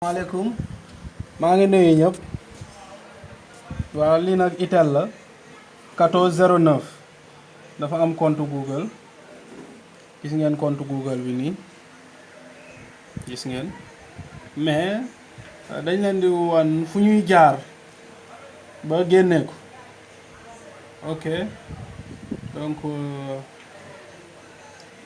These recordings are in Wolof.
maaleykum maa ngi nuyu ñëpp waaw lii nag Itel la 1409 dafa am compte Google gis ngeen compte Google bi nii gis ngeen mais dañ leen di wan fu ñuy jaar ba génne ko ok donc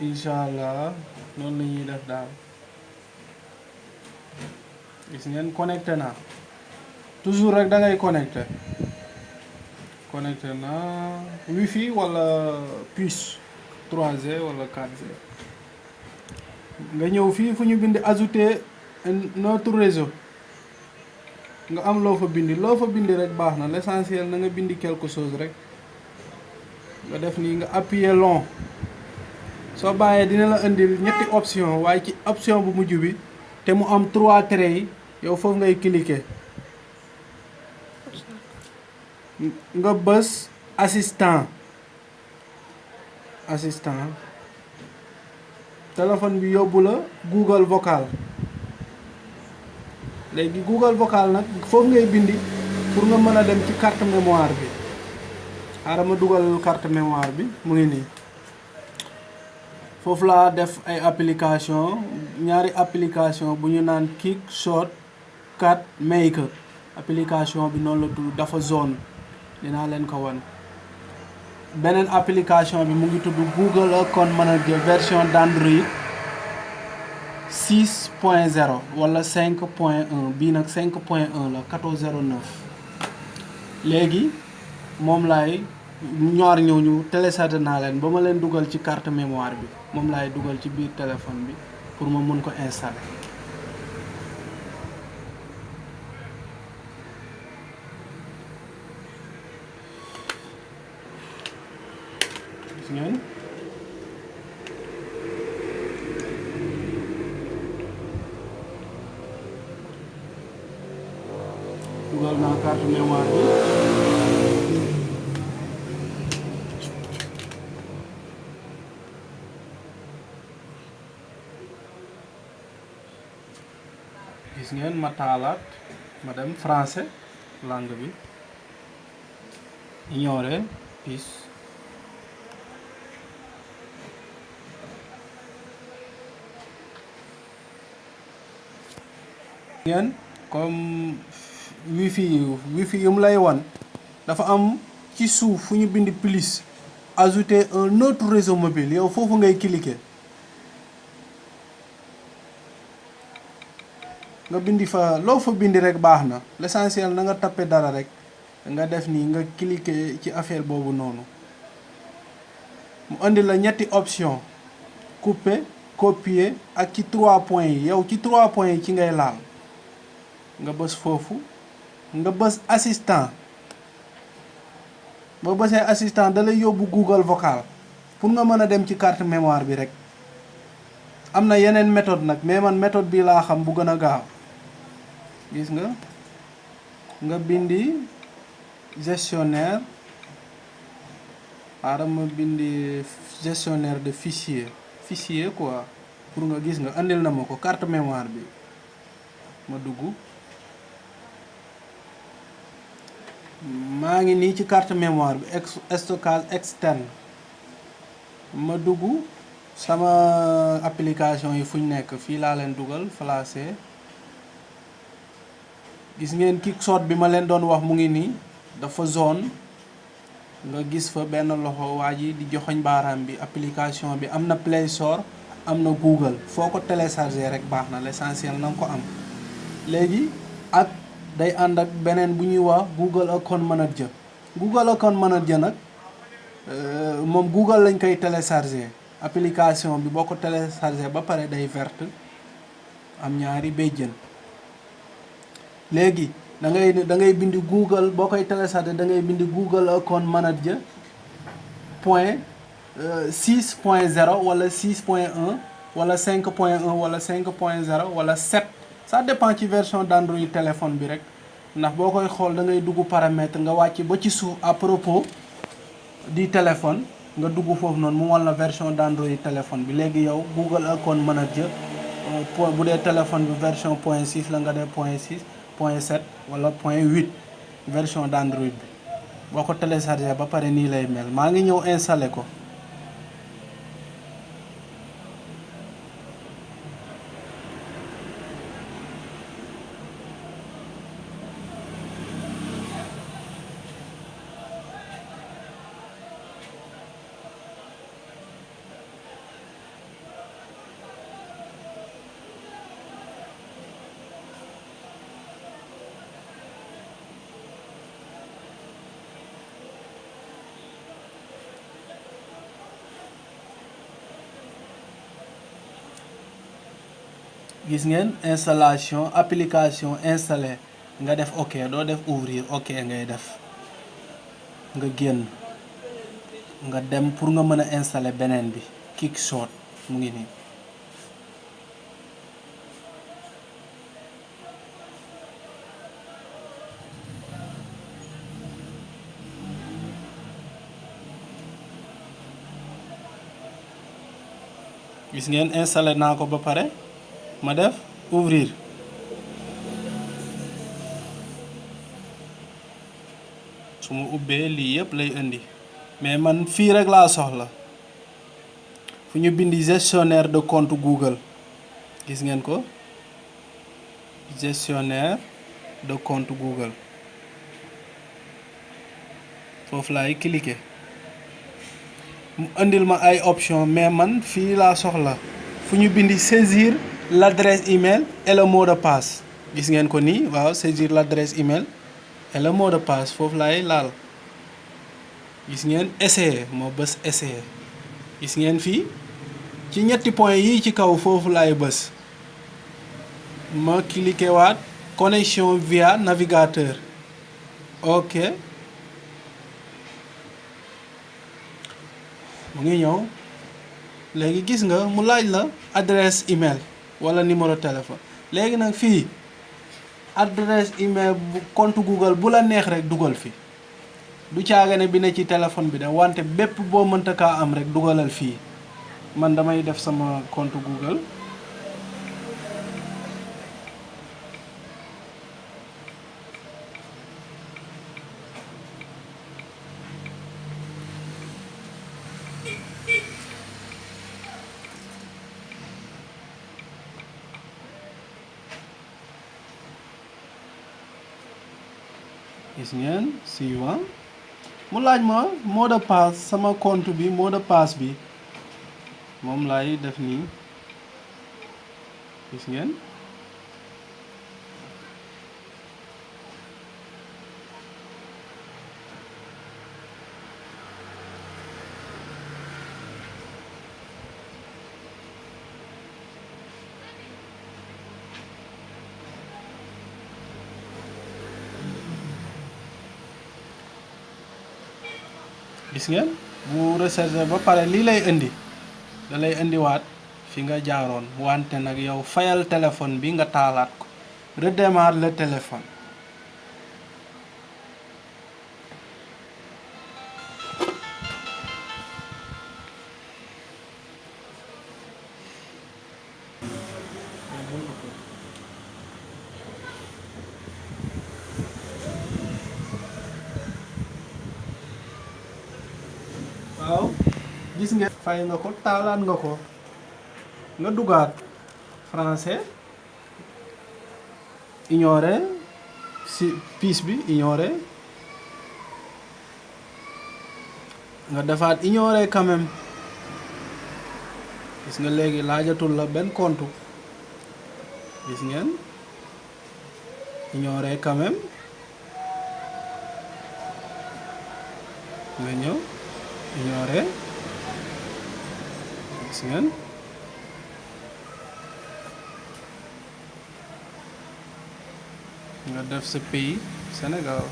incha allah noonu la ñuy def daal. gis ngeen connecté naa toujours rek da ngay connecté naa wifi wala puce 3G wala 4G nga ñëw fii fu ñu bind ajouter notre réseau nga am loo fa bindi rek baax na l'essentiel na nga bindi quelque chose rek nga def nii nga appuyer long soo bàyyee dina la indil ñetti option waaye ci option bu mujj bi te mu am 3 traits yi yow foofu ngay cliquer nga bës assistant téléphone bi yóbbu la Google Vocal léegi Google Vocal nag foofu ngay bindi pour nga mën a dem ci carte mémoire bi xaaral ma dugal carte mémoire bi mu ngi nii foofu laa def ay application ñaari application bu ñu naan Kickshot Cat Maker application bi noonu la tudd dafa zone dinaa leen ko wan beneen application bi mu ngi tudd Google Account Manager version d'Android 6.0 wala 5.1 bii nag 5.1 la 1409 léegi moom laay ñaar ñëw ñu téléchargé naa leen ba ma leen dugal ci carte mémoire bi moom laay dugal ci biir téléphone bi pour ma mun ko installer. gis ngeen dugal naa carte mémoire bi. gis ngeen ma taalaat ma dem français langue bi ignorer puce ngeen comme wifi yu mu lay wan dafa am ci suuf fu ñu bind plus ajouter un autre réseau mobile yow foofu ngay cliquer nga bindi fa loo fa bindi rek baax na l'essentiel na nga tapé dara rek nga def nii nga cliquer ci affaire boobu noonu mu indi la ñetti option couper copier ak ci 3 points yi yow ci 3 points yi ci ngay laal nga bës foofu nga bës assistant boo bësee assistant da lay yóbbu Google Vocal pour nga mën a dem ci carte mémoire bi rek am na yeneen méthode nag mais man méthode bi laa xam bu gën a gaaw gis nga bindi gestionnaire xaaral ma bindi gestionnaire de fichier quoi pour nga gis nga andil na ma ko carte mémoire bi ma dugg maa ngi nii ci carte mémoire bi stockage externe ma dugg sama application yi fu ñu nekk fii laa leen dugal placé gis ngeen Kickshot bi ma leen doon wax mu ngi nii dafa zone nga gis fa benn loxo waa ji di joxoñ baaraam bi application bi am na Play Store am na Google foo ko télécharger rek baax na l'essentiel na nga ko am léegi ak day ànd ak beneen bu ñuy wax Google Account Manager nag moom Google lañ koy télécharger application bi boo ko télécharger ba pare day verte am ñaari béjjën léegi da ngay bindi Google boo koy télécharger da ngay bindi Google Account Manager point 6.0 wala 6.1 wala 5.1 wala 5.0 wala 7 ça dépend ci version d'Android téléphone bi rek ndax boo koy xool da ngay dugg paramètre nga wàcc ba ci suuf à propos du téléphone nga dugg foofu noonu mu wal la version d'Android téléphone bi léegi yow Google Account Manager point bu dee téléphone bi version point 6 la nga def point 6 point 7 wala point 8 version d'Android bi boo ko téléchargé ba pare nii lay mel maa ngi ñëw installé ko. gis ngeen installation application installé nga def ok doo def ouvrir ok ngay def nga génn nga dem pour nga mën a installer beneen bi Kickshot mu ngi nii. gis ngeen installé naa ko ba pare ma def ouvrir su ma ubbee lii yëpp lay indi mais man fii rek laa soxla fu ñu bindi gestionnaire de compte Google gis ngeen ko gestionnaire de compte Google foofu laay cliquer mu indil ma ay option mais man fii laa soxla fu ñu bindi saisir l'adresse email et le mot de passe gis ngeen ko nii waaw saisir l'adresse email et le mot de passe foofu laay laal gis ngeen essayer moo bës essayer gis ngeen fii ci ñetti point yi ci kaw foofu laay bës ma cliquer waat connexion via navigateur ok mu ngi ñëw léegi gis nga mu laaj la adresse email wala numéro téléphone léegi nag fii adresse email bu compte Google bu la neex rek dugal fi du caagane bi ne ci téléphone bi de wante bépp boo mënta kaa am rek dugalal fii man damay def sama compte Google gis ngeen suivant mu laaj ma mot de passe sama compte bi mot de passe bi moom laay def nii gis ngeen gis ngeen bu recherché ba pare lii lay indi da lay indiwaat fi nga jaaroon wante nag yow fayal téléphone bi nga taalaat ko redémarre le téléphone waaw gis ngeen fay nga ko taalaat nga ko nga dugaat français ignorer si pièce bi ignorer nga defaat ignorer quand même gis nga léegi laajatul la benn compte gis ngeen ignorer quand même nga ñëw ignorer gis ngeen nga def sa pays Sénégal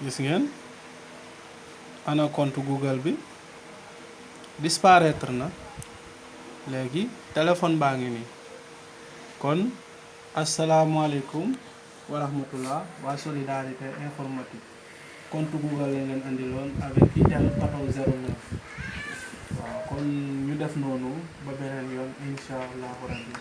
gis ngeen ana compte Google bi disparaître na léegi téléphone baa ngi nii kon asalaamaaleykum wa rahmatullah waa solidarité informatique compte Google lañ leen andiloon avec itel 1409 waaw kon ñu def noonu ba beneen yoon incha allahu rabbi